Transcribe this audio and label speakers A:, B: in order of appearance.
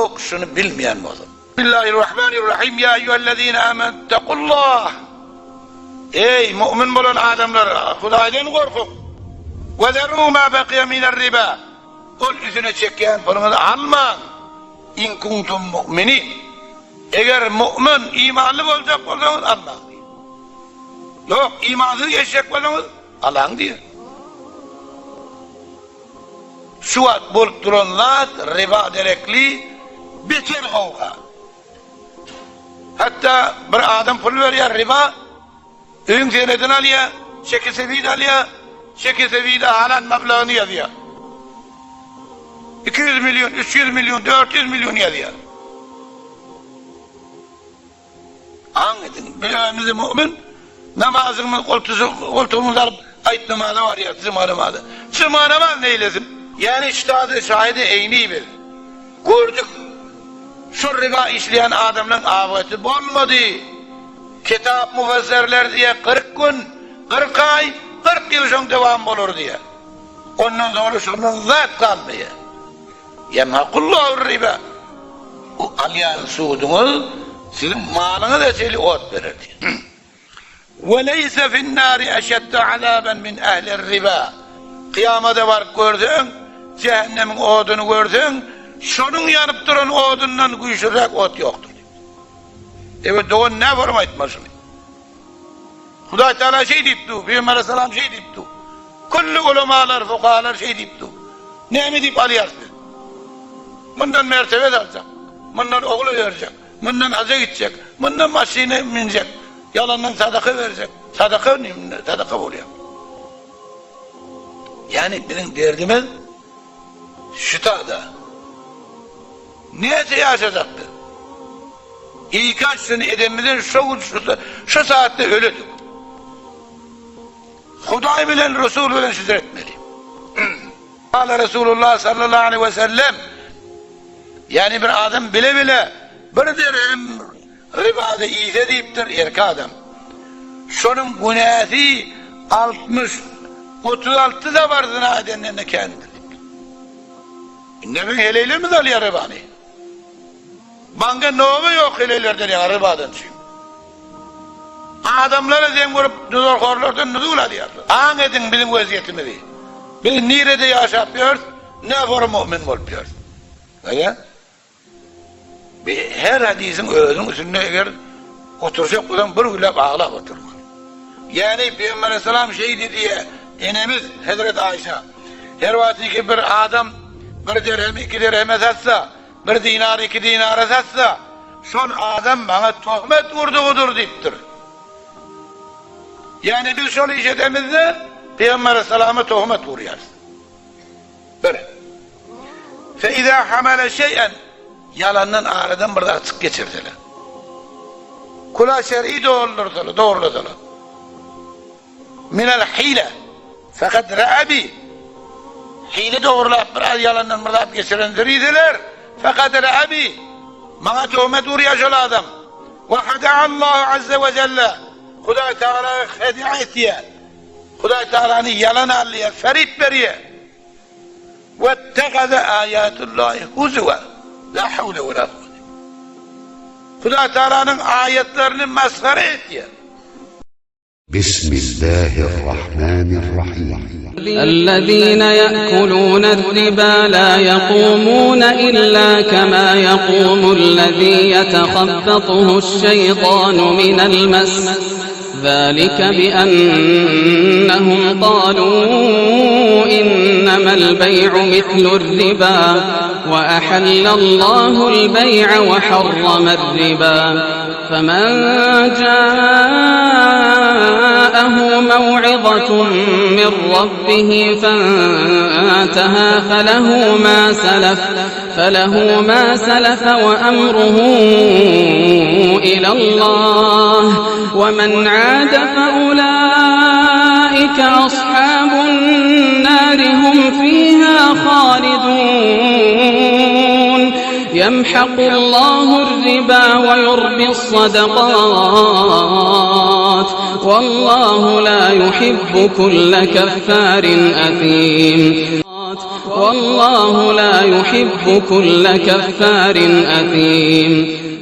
A: Ýok, şuny bilmeýän bolsa. Bismillahirrahmanirrahim Ýa eýýuhellezine amenüttekullah Eý, mu'min bolan adamlar, Hudaýdan gorkuň! We zerû mâ bekiye minerriba Ol üstüne çekýän puluňyzy almaň! In kuntum mu'minin Eger mu'min, imanly boljak bolsaňyz almaň diýýär. Ýok, imansyz geçjek bolsaňyz alaň diýýär. Şu wagt bolup duran zat riba derekli beter gowga. Hatda bir adam pul berýär riba, öýüň senedini alýar, çeki-sebit alýar, çeki-sebide alan mablagyny ýazýar. 200 million, 300 million, 400 million ýazýar. Aň ediň, biz özümizi mu'min, namazymyzy goltugymyza alyp, aýt namaza barýarys, juma namaza. Juma namaz neýlesin? Ýagny ştada şaýydy eýni biz. Gördük. Şu riba işleýän adamlaň abygaty bolmady. Kitap mufesserler diýýär 40 gün, 40 aý, 40 ýyl şoň dowamy bolar diýýär. Ondan soňra şondan zat galmaýar. Ýemhakullahu riba. Bu alýan suduňyz siziň malyňyza çenli ot berer diýýär. Ve leýse fi'n-nari eşeddu azaben min ehlir-riba. Kyýamada baryp görseň, jähennemiň oduny görseň, şonuň ýanyp duran odundan güýçlüräk ot ýokdur diýýär. Ewe dogan näborum aýtmaly şuny. Hudaý Tagala şeý diýipdi, Pygamber aleyhissalam şeý diýipdi. Külli ulamalar, fukahalar şeý diýipdi. Näme diýip alýarys biz? Mundan mertebe aljak, mundan ogul berjek, mundan haja gitjek, mundan maşyna münjek, ýalandan sadaka berjek. Sadaka sadaka bolýar. Ýani biziň derdimiz şu tada. Näçe ýaşajak biz? Ilki şuny edenimizden şu gün şu, şu saatde öledik. Hudaý bilen Resul bilen şüdür etmeli. Kâle Resulullah sallallahu aleyhi ve sellem Yani bir adam bile bile bir dirhem ribada iýse diýipdir erkek adam. Şonuň günäsi 60 36 zabar zina edenden de kändir diýipdir. Indi biziň heleýlerimiz alýar ribany. Banka noba ýok heleýlerden ýaňa ribadan üçin. Adamlara zeň urup nuzulhorlardan nuzul alýarlar. Aň ediň biziň wezýetimizi. Biz nirede ýaşap ýörüs, ne bor mu'min bolup ýörüs. Aýa. Bi her hadisyň özüniň üstünde eger oturjak bolsaň bir günläp aglap oturmaly. Ýani Pygamber aleyhissalam şeýdi diýe enemiz Hezret Aýşa her wagtyky bir adam bir dirhemi iki dirheme satsa Bir dinary iki dinara satsa, şol adam maňa töhmet urdugydyr diýipdir. Ýagny biz şol iş edemizde Pygamber aleyhissalama töhmet urýarys. Bir. Fe iza hamala şey'en ýalandan aradan bir zat çyk geçirseler. Kula şer'i doldursalar, dogurlasalar. Minel hile fakat ra'abi hile dogrulap biraz ýalandan bir zat geçirendir idiler. Fakat ra'abi maňa töhmet urýar şol adam. Ve hada'allahu azze ve celle Hudaý Tagala hediýe etýär. Hudaý Tagalany ýalan alýar, ferip berýär. Ve tehaze ayatullahi huzuwa. La hawle ve la kuvvete. Hudaý Tagalanyň aýatlaryny masgara etýär.
B: بسم الله الرحمن الرحيم
C: الذين يأكلون الربا لا يقومون إلا كما يقوم الذي يتخبطه الشيطان من المس ذلك بأنهم قالوا إنما البيع مثل الربا وأحل الله البيع وحرم الربا فمن جاءه موعظة من ربه فانتهى فله ما سلف فله ما سلف وأمره إلى الله ومن عاد فأولئك أصحاب النار هم فيها خالدون يمحق الله الربا ويربي الصدقات والله لا يحب كل كفار أثيم. Wallahu la yuhibbu kulla kaffarin athim.